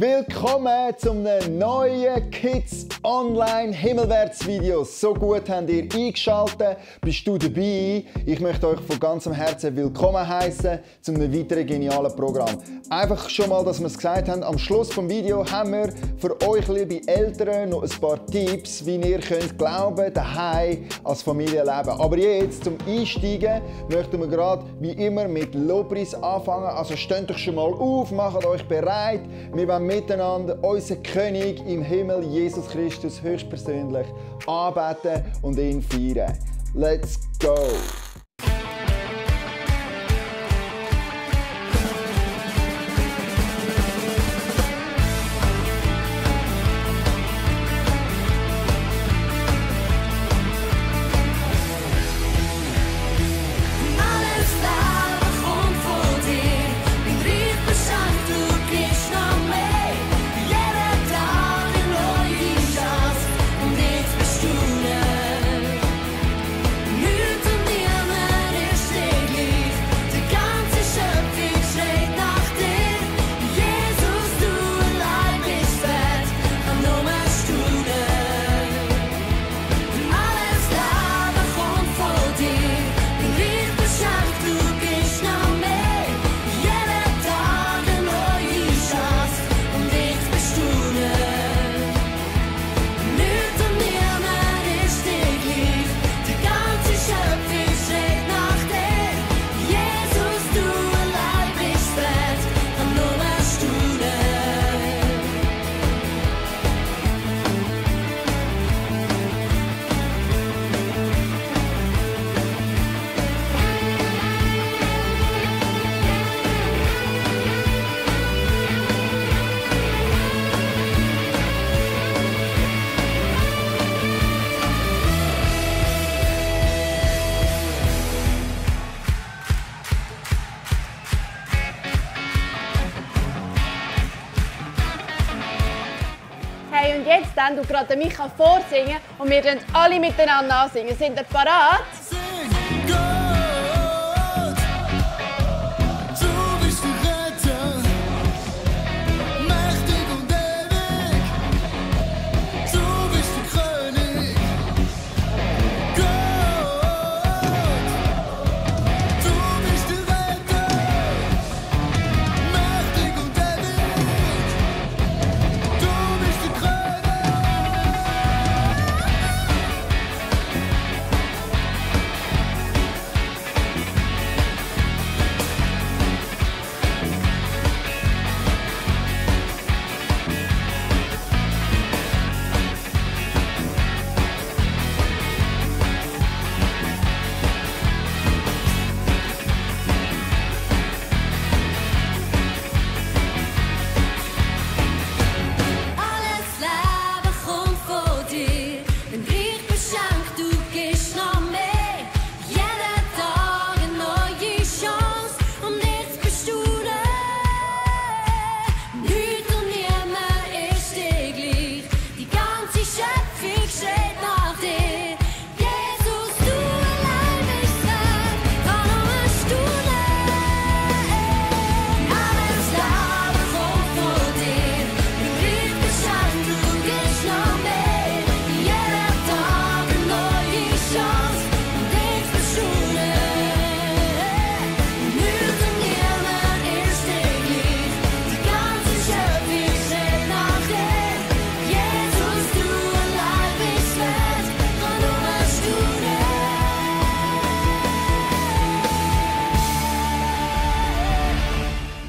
Willkommen zum neuen Kids Online Himmelwärts Video. So gut habt ihr eingeschaltet, bist du dabei. Ich möchte euch von ganzem Herzen willkommen heißen zu einem weiteren genialen Programm. Einfach schon mal, dass wir es gesagt haben, am Schluss des Videos haben wir für euch, liebe Eltern, noch ein paar Tipps, wie ihr könnt glauben, daheim als Familie leben. Aber jetzt, zum Einsteigen, möchten wir gerade wie immer mit Lobpreis anfangen. Also steht euch schon mal auf, macht euch bereit. Wir wollen miteinander unseren König im Himmel, Jesus Christus, höchstpersönlich anbeten und ihn feiern. Let's go! Hey, und jetzt dann du gerade Micha vorsingen und wir dann alle miteinander ansingen. Sind ihr parat?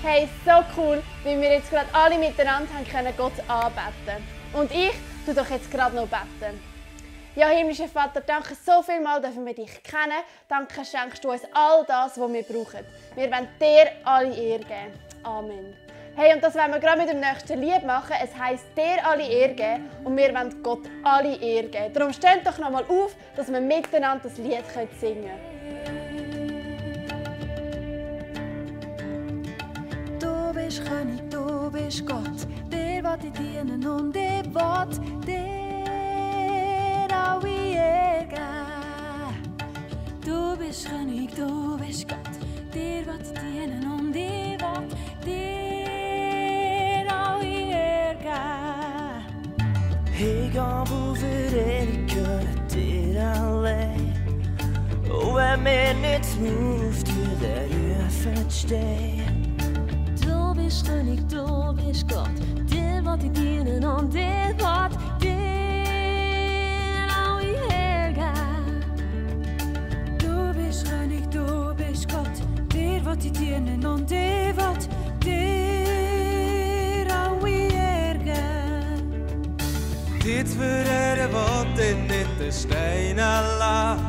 Hey, so cool, wie wir jetzt gerade alle miteinander haben können Gott anbeten. Und ich tu doch jetzt gerade noch beten. Ja, himmlischer Vater, danke so vielmals, dürfen wir dich kennen. Danke, schenkst du uns all das, was wir brauchen. Wir wollen dir alle Ehre geben. Amen. Hey, und das wollen wir gerade mit dem nächsten Lied machen. Es heisst dir alle Ehre geben und wir wollen Gott alle Ehre geben. Darum steht doch noch mal auf, dass wir miteinander das Lied singen können. Du bist König, du bist Gott, dir will ich dienen und ich will dir alle Ehre geben. Du bist König, du bist Gott, dir will ich dienen und ich will dir alle Ehre Ik ga overeenkomen dir alleen. Oh, en mir nicht moved, wie der Rüffet steht. Du bist König, du bist Gott, dir wat ich dienen und dir wat dir alle hergeben. Du bist König, du bist Gott, dir wat ich dienen und dir wat dir alle hergeben. Dit verreden wat in nicht den Stein lassen.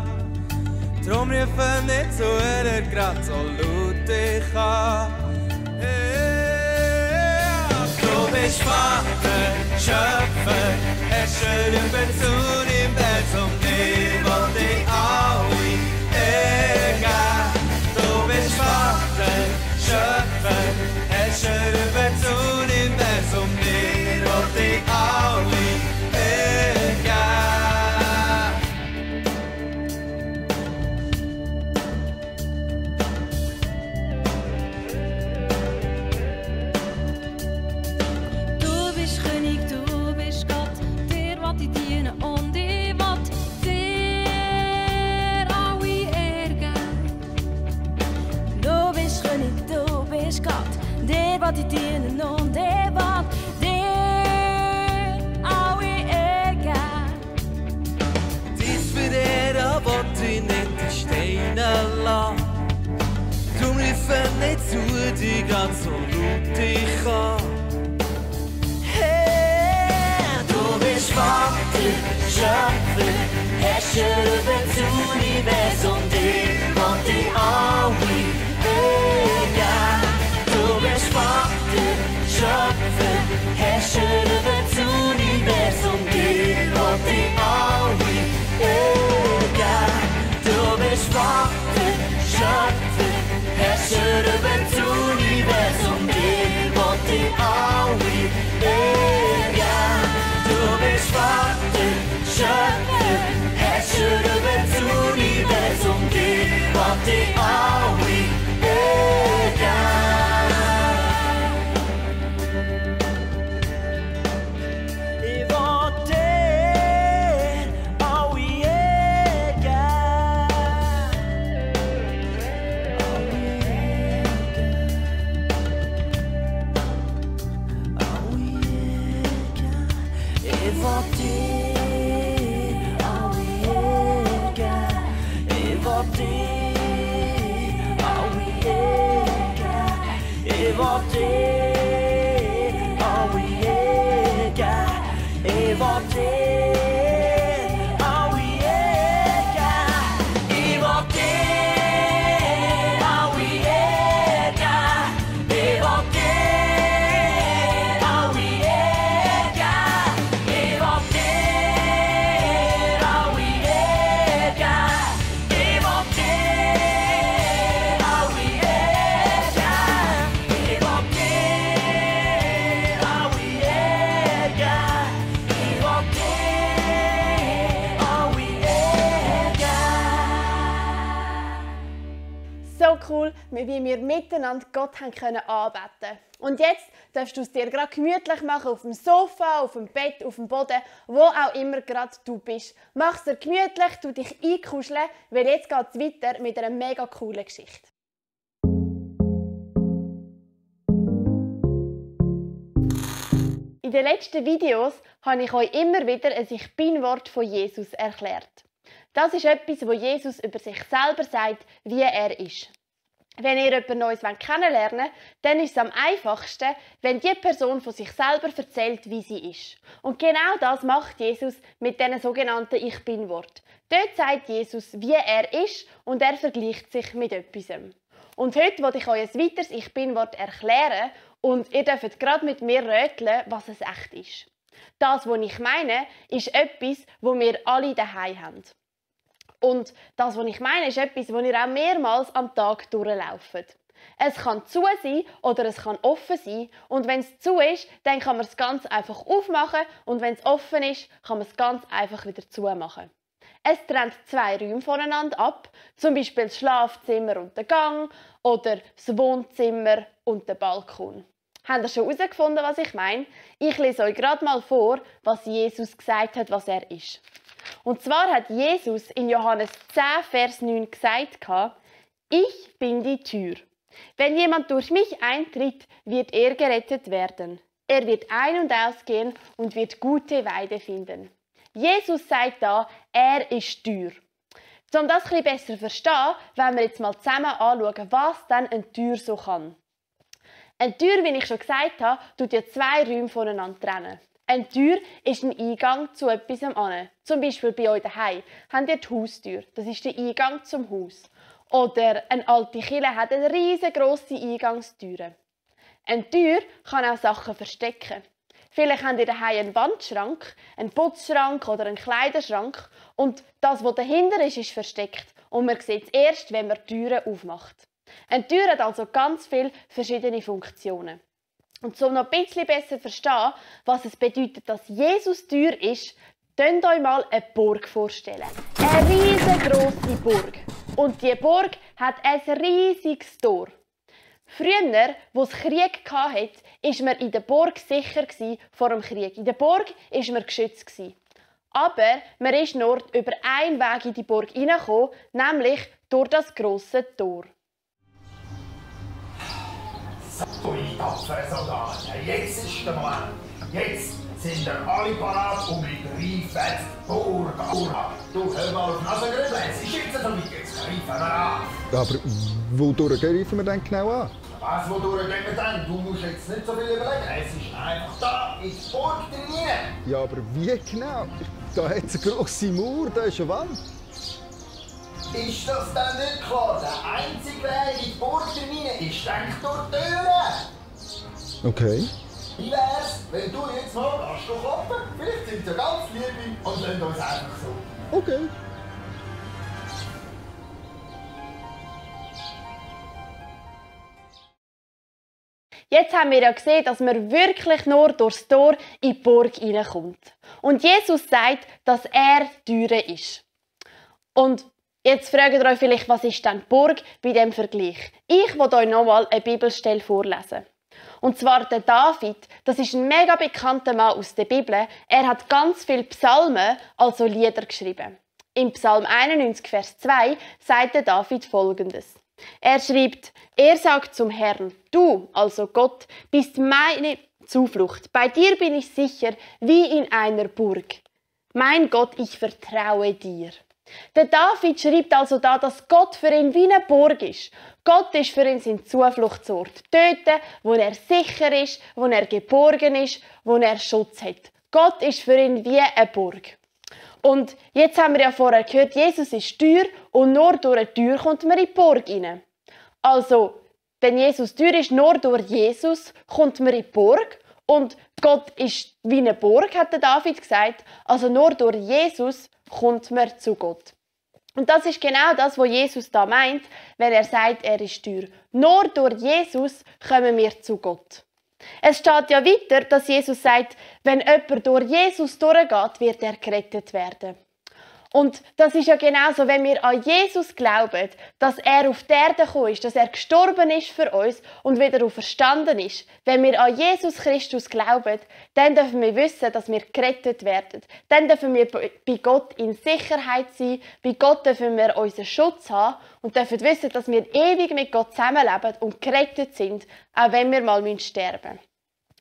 Drum riefen nicht zu grad so laut ich kann. Du bist Vater, Schöpfer, Herrscher über das Universum, dir will ich alle ergeben. Du bist Vater, Schöpfer, Herrscher über das Universum, dir will ich alle ergeben. Wat ich dienen und der wat dir alle ergeben. Dies verreden wat ich nicht den Steinen lassen. Drum riefen nicht zu dir ganz so laut ich kann. Hey, du bist Vater, Schöpfer, Herrscher über das Universum, dir will ich alle ergeben. Du bist Vater, Schöpfer, Herrscher über das Universum, dir will ich alle ergeben. Du bist Vater, Schöpfer, Herrscher über das Universum, dir will ich alle ergeben. Du bist Vater, Schöpfer, Herrscher über das Universum, dir will ich alle ergeben. Cool, wie wir miteinander Gott haben können anbeten. Und jetzt darfst du es dir gerade gemütlich machen, auf dem Sofa, auf dem Bett, auf dem Boden, wo auch immer gerade du bist. Mach es dir gemütlich, tu dich einkuscheln, weil jetzt geht es weiter mit einer mega coolen Geschichte. In den letzten Videos habe ich euch immer wieder ein Ich Bin-Wort von Jesus erklärt. Das ist etwas, wo Jesus über sich selber sagt, wie er ist. Wenn ihr jemand Neues kennenlernen wollt, dann ist es am einfachsten, wenn die Person von sich selber erzählt, wie sie ist. Und genau das macht Jesus mit diesen sogenannten Ich Bin-Wort. Dort sagt Jesus, wie er ist und er vergleicht sich mit etwas. Und heute will ich euch ein weiteres Ich Bin-Wort erklären und ihr dürft gerade mit mir rätseln, was es echt ist. Das, was ich meine, ist etwas, das wir alle daheim haben. Und das, was ich meine, ist etwas, das ihr auch mehrmals am Tag durchlauft. Es kann zu sein oder es kann offen sein. Und wenn es zu ist, dann kann man es ganz einfach aufmachen. Und wenn es offen ist, kann man es ganz einfach wieder zumachen. Es trennt zwei Räume voneinander ab, zum Beispiel das Schlafzimmer und der Gang oder das Wohnzimmer und der Balkon. Habt ihr schon herausgefunden, was ich meine? Ich lese euch gerade mal vor, was Jesus gesagt hat, was er ist. Und zwar hat Jesus in Johannes 10, Vers 9 gesagt, ich bin die Tür. Wenn jemand durch mich eintritt, wird er gerettet werden. Er wird ein- und ausgehen und wird gute Weide finden. Jesus sagt da, er ist Tür. Um das etwas besser zu verstehen, wollen wir jetzt mal zusammen anschauen, was dann eine Tür so kann. Eine Tür, wie ich schon gesagt habe, tut ja zwei Räume voneinander trennen. Eine Tür ist ein Eingang zu etwas an. Zum Beispiel bei euch daheim habt ihr die Haustür. Das ist der Eingang zum Haus. Oder eine alte Kirche hat eine riesengroße Eingangstür. Eine Tür kann auch Sachen verstecken. Vielleicht habt ihr daheim einen Wandschrank, einen Putzschrank oder einen Kleiderschrank. Und das, was dahinter ist, ist versteckt. Und man sieht es erst, wenn man die Türen aufmacht. Eine Tür hat also ganz viele verschiedene Funktionen. Und um noch ein bisschen besser zu verstehen, was es bedeutet, dass Jesus Tür ist, stellt euch mal eine Burg vorstellen. Eine riesengroße Burg. Und diese Burg hat ein riesiges Tor. Früher, wo es Krieg hatte, war man in der Burg sicher vor dem Krieg. In der Burg war man geschützt. Aber man ist nur über einen Weg in die Burg hineingekommen, nämlich durch das grosse Tor. So, ihr tapferen Soldaten, jetzt ist der Moment. Jetzt sind ihr alle parat und wir greifen die Burg an. Du, hör mal auf die Nase grübeln, es ist jetzt so weit, jetzt greifen wir an. Aber wodurch greifen wir denn genau an? Was, wodurch gehen wir dann? Du musst jetzt nicht so viel überlegen, es ist einfach da, in die Burg drin. Ja, aber wie genau? Da hat es eine grosse Mauer, da ist eine Wand. Ist das denn nicht klar? Der einzige Weg in die Burg drin ist eigentlich durch die Türen. Okay. Wie wär's, wenn du jetzt mal klopfen? Vielleicht sind wir ganz lieb und lassen uns einfach so. Okay. Jetzt haben wir ja gesehen, dass man wirklich nur durchs Tor in die Burg hineinkommt. Und Jesus sagt, dass er die Türe ist. Und jetzt fragt ihr euch vielleicht, was ist denn die Burg bei diesem Vergleich? Ich will euch nochmal eine Bibelstelle vorlesen. Und zwar der David, das ist ein mega bekannter Mann aus der Bibel. Er hat ganz viele Psalmen, also Lieder geschrieben. Im Psalm 91, Vers 2 sagt der David Folgendes. Er schreibt, er sagt zum Herrn, du, also Gott, bist meine Zuflucht. Bei dir bin ich sicher wie in einer Burg. Mein Gott, ich vertraue dir. Der David schreibt also da, dass Gott für ihn wie eine Burg ist. Gott ist für ihn sein Zufluchtsort. Dort, wo er sicher ist, wo er geborgen ist, wo er Schutz hat. Gott ist für ihn wie eine Burg. Und jetzt haben wir ja vorher gehört, Jesus ist Tür und nur durch eine Tür kommt man in die Burg rein. Also, wenn Jesus Tür ist, nur durch Jesus kommt man in die Burg. Und Gott ist wie eine Burg, hat der David gesagt. Also nur durch Jesus kommt man zu Gott. Und das ist genau das, was Jesus da meint, wenn er sagt, er ist Tür. Nur durch Jesus kommen wir zu Gott. Es steht ja weiter, dass Jesus sagt, wenn jemand durch Jesus durchgeht, wird er gerettet werden. Und das ist ja genauso, wenn wir an Jesus glauben, dass er auf die Erde gekommen ist, dass er gestorben ist für uns und wieder auferstanden ist. Wenn wir an Jesus Christus glauben, dann dürfen wir wissen, dass wir gerettet werden. Dann dürfen wir bei Gott in Sicherheit sein, bei Gott dürfen wir unseren Schutz haben und dürfen wissen, dass wir ewig mit Gott zusammenleben und gerettet sind, auch wenn wir mal sterben müssen.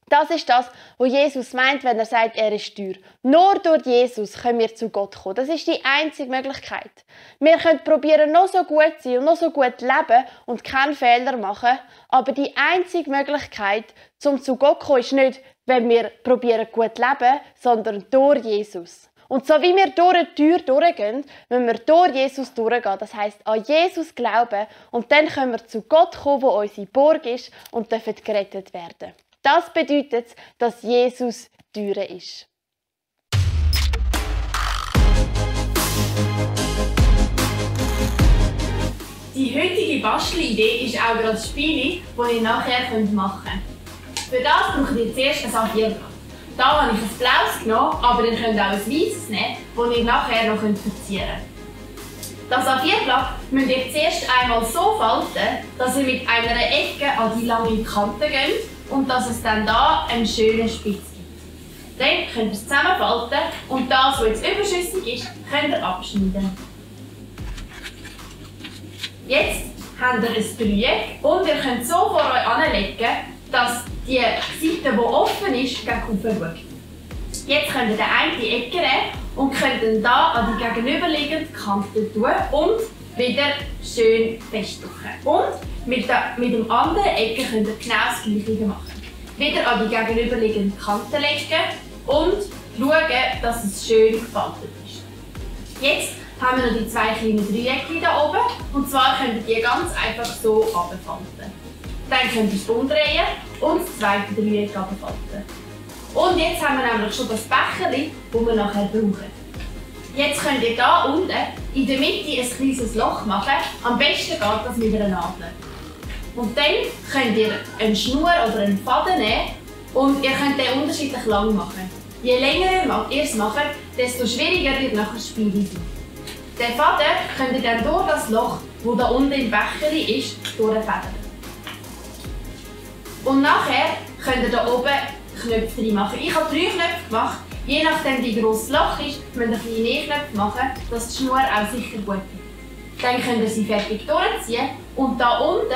Das ist das, was Jesus meint, wenn er sagt, er ist Tür. Nur durch Jesus können wir zu Gott kommen. Das ist die einzige Möglichkeit. Wir können probieren, noch so gut zu sein und noch so gut leben und keinen Fehler machen. Aber die einzige Möglichkeit, um zu Gott zu kommen, ist nicht, wenn wir probieren, gut zu leben, sondern durch Jesus. Und so wie wir durch eine Tür durchgehen, müssen wir durch Jesus durchgehen. Das heisst, an Jesus glauben und dann können wir zu Gott kommen, wo unsere Burg ist und dürfen gerettet werden. Das bedeutet, dass Jesus die Tür ist. Die heutige Bastelidee ist auch gerade das Spiel, das ihr nachher machen könnt. Für das braucht ihr zuerst ein A4-Blatt. Da habe ich ein blaues genommen, aber ihr könnt auch ein weißes nehmen, das ihr nachher noch verzieren könnt. Das A4-Blatt müsst ihr zuerst einmal so falten, dass ihr mit einer Ecke an die lange Kante geht. und dass es dann da einen schönen Spitz gibt. Dann könnt ihr es zusammenfalten und das, was jetzt überschüssig ist, könnt ihr abschneiden. Jetzt habt ihr ein Dreieck und ihr könnt so vor euch anlegen, dass die Seite, die offen ist, gegen oben schaut. Jetzt könnt ihr die eine Ecke nehmen und könnt dann hier an die gegenüberliegende Kante tun und wieder schön festdrücken. Und mit dem anderen Ecke könnt ihr genau das Gleiche machen. Wieder an die gegenüberliegende Kante legen und schauen, dass es schön gefaltet ist. Jetzt haben wir noch die zwei kleinen Dreiecke hier oben. Und zwar könnt ihr die ganz einfach so runterfalten. Dann könnt ihr es umdrehen und das zweite Dreieck runterfalten. Und jetzt haben wir nämlich schon das Becherchen, das wir nachher brauchen. Jetzt könnt ihr hier unten in der Mitte ein kleines Loch machen. Am besten geht das mit einer Nadel. Und dann könnt ihr eine Schnur oder einen Faden nehmen und ihr könnt den unterschiedlich lang machen. Je länger ihr es macht, desto schwieriger wird nachher das Spiel sein. Den Faden könnt ihr dann durch das Loch, das da unten im Becherchen ist, durchfädeln. Und nachher könnt ihr hier oben Knöpfe reinmachen. Ich habe 3 Knöpfe gemacht. Je nachdem wie gross das Loch ist, müsst ihr ein bisschen mehr Knöpfe machen, dass die Schnur auch sicher gut ist. Dann könnt ihr sie fertig durchziehen und da unten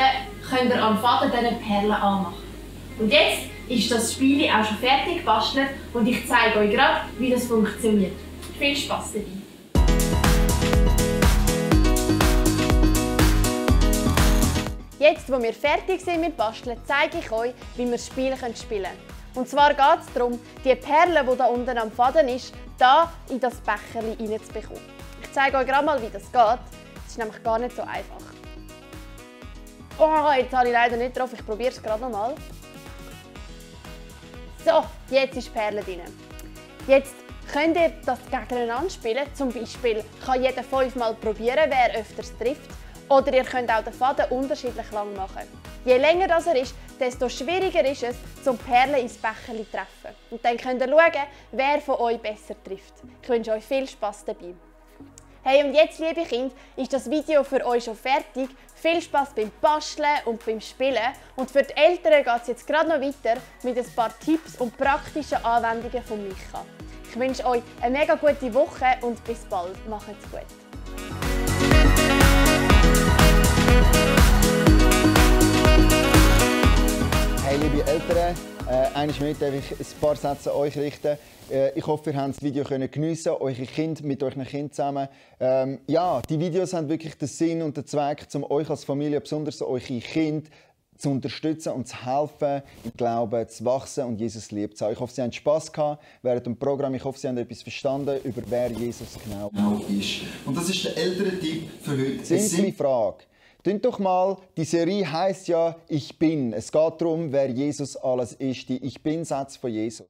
könnt ihr am Faden diese Perlen anmachen. Und jetzt ist das Spiel auch schon fertig gebastelt und ich zeige euch gerade, wie das funktioniert. Viel Spass dabei! Jetzt, wo wir fertig sind mit Basteln, zeige ich euch, wie wir das Spiel spielen können. Und zwar geht es darum, die Perle, die hier unten am Faden ist, hier in das Becherchen hineinzubekommen. Ich zeige euch gerade mal, wie das geht. Das ist nämlich gar nicht so einfach. Oh, jetzt habe ich leider nicht drauf. Ich probiere es gerade nochmal. So, jetzt ist die Perle drin. Jetzt könnt ihr das gegeneinander spielen. Zum Beispiel kann jeder 5-mal probieren, wer öfters trifft. Oder ihr könnt auch den Faden unterschiedlich lang machen. Je länger das er ist, desto schwieriger ist es, zum Perlen ins Becherchen zu treffen. Und dann könnt ihr schauen, wer von euch besser trifft. Ich wünsche euch viel Spass dabei. Hey, und jetzt, liebe Kinder, ist das Video für euch schon fertig. Viel Spass beim Basteln und beim Spielen. Und für die Eltern geht es jetzt gerade noch weiter mit ein paar Tipps und praktischen Anwendungen von Micha. Ich wünsche euch eine mega gute Woche und bis bald. Macht's gut. Hey liebe Eltern, einmal mehr darf ich ein paar Sätze an euch richten. Ich hoffe, ihr habt das Video geniessen, eure Kinder mit euren Kindern zusammen. Ja, die Videos haben wirklich den Sinn und den Zweck, um euch als Familie, besonders eure Kinder, zu unterstützen und zu helfen, im Glauben zu wachsen und Jesus lieb zu haben. Ich hoffe, Sie haben Spass gehabt während dem Programm. Ich hoffe, Sie haben etwas verstanden, über wer Jesus genau ist. Und das ist der Elterntipp für heute. Simple Frage. Tönt doch mal, die Serie heisst ja «Ich bin». Es geht darum, wer Jesus alles ist, die «Ich bin»-Sätze von Jesus.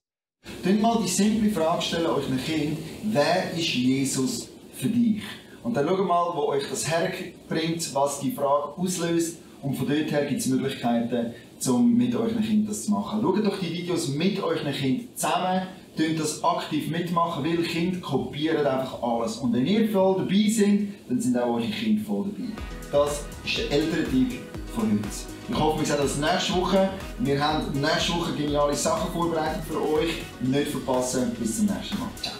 Tönt mal die simple Frage stellen euch einem Kind, wer ist Jesus für dich? Und dann schaut mal, wo euch das herbringt, was die Frage auslöst. Und von dort her gibt es Möglichkeiten, um mit euren Kindern das zu machen. Schaut doch die Videos mit euren Kindern zusammen. Tönt das aktiv mitmachen, weil Kinder kopieren einfach alles. Und wenn ihr voll dabei seid, dann sind auch eure Kinder voll dabei. Das ist der Elterntipp von heute. Ich hoffe, wir sehen uns nächste Woche. Wir haben nächste Woche geniale Sachen vorbereitet für euch. Nicht verpassen. Bis zum nächsten Mal. Ciao.